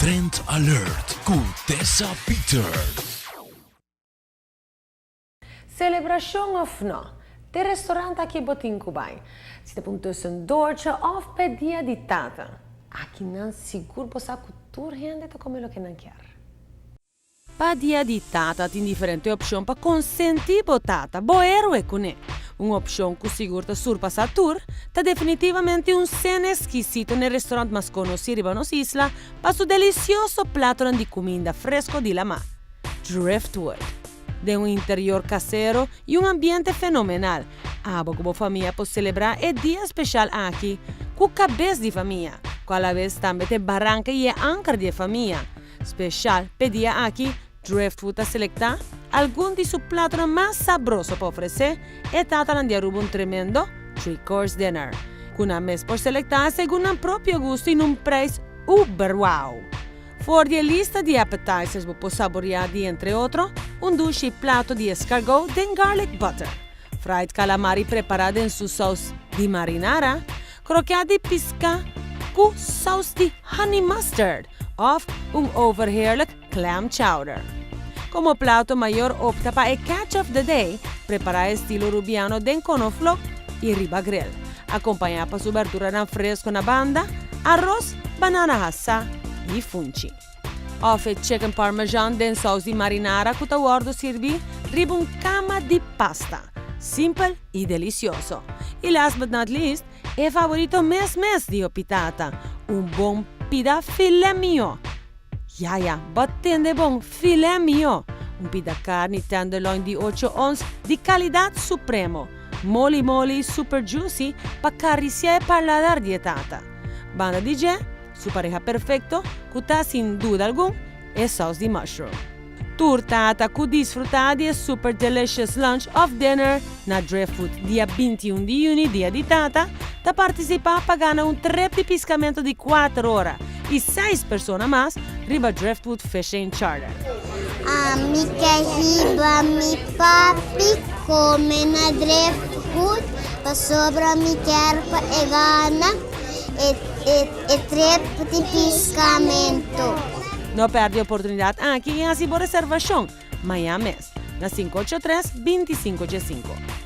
Trend Alert ku Tessa Peters. Selebrashon òf nò, te restorant aki bo tin ku bai. Si ta pa un tussendoortje òf pa e dia di tata. Aki nan sigur bo sa ku tur hende ta kome loke nan kier. Pa Dia di Tata tin diferente opshon pa konsentí bo tata, bo héroe kuné. Un opshon ku sigur ta surpasá tur, ta definitivamente un sena eskisito n'e restorant mas konosí riba nos isla pa su delisioso platonan di kuminda fresko di lamá, Driftwood. Den un interior kasero i un ambiente fenomenal, abo ku bo famia por selebrá e dia speshal aki ku kabes di famia, ku alabes tambe ta e baranka i e anker di e famia. Special p'e dia aki, Driftwood ta selecta algun di su platonan mas sabroso pa ofrece e tatanan di Aruba un tremendo three course dinner, cu nan mes por selecta segun nan propio gusto y nun prijs uber wow. For di e lista di appetizers bo por saborea di entre otro un dushi plato di escargot den garlic butter, fried calamari prepara den su saus di marinara, Krokia di piská ku saus di honey mustard òf un overheerlijk clam chowder. Komo plato mayor opta pa e catch of the day, prepará estilo Rubiano den konoflok i riba grill, akompañá pa su berduranan fresko na banda, aros, banana hasá i funchi. Òf e chicken parmesan den saus di marinara ku ta wòrdu sirbí riba un kama di pasta. Simpel i delisioso. I last but not least, e favorito mes mes di hopi tata, un bon pida filé mignon. Ya ya, bo tende bon, filé mignon! Un pida karni tenderloin di ocho ons di kalidat supremo, moli moli i super juicy pa karisiá e paladar di e tata. Banda di dje, su pareha perfekto, ku ta sin duda algun, e saus di mushroom. Tur tata ku disfrutá di e super delicious lunch òf dinner na Driftwood dia 21 di yüni, Dia di Tata, ta partisipá pa gana un trip di piskamentu di kuater ora i seis persona mas riba Driftwood Fishing Charter. Ami ke hiba mi papi kome na Driftwood pasobra mi kier pa e gana e trip di piskamentu. No pèrdè e oportunidat aki i hasi bo reservashon maña mes na 583 25 85.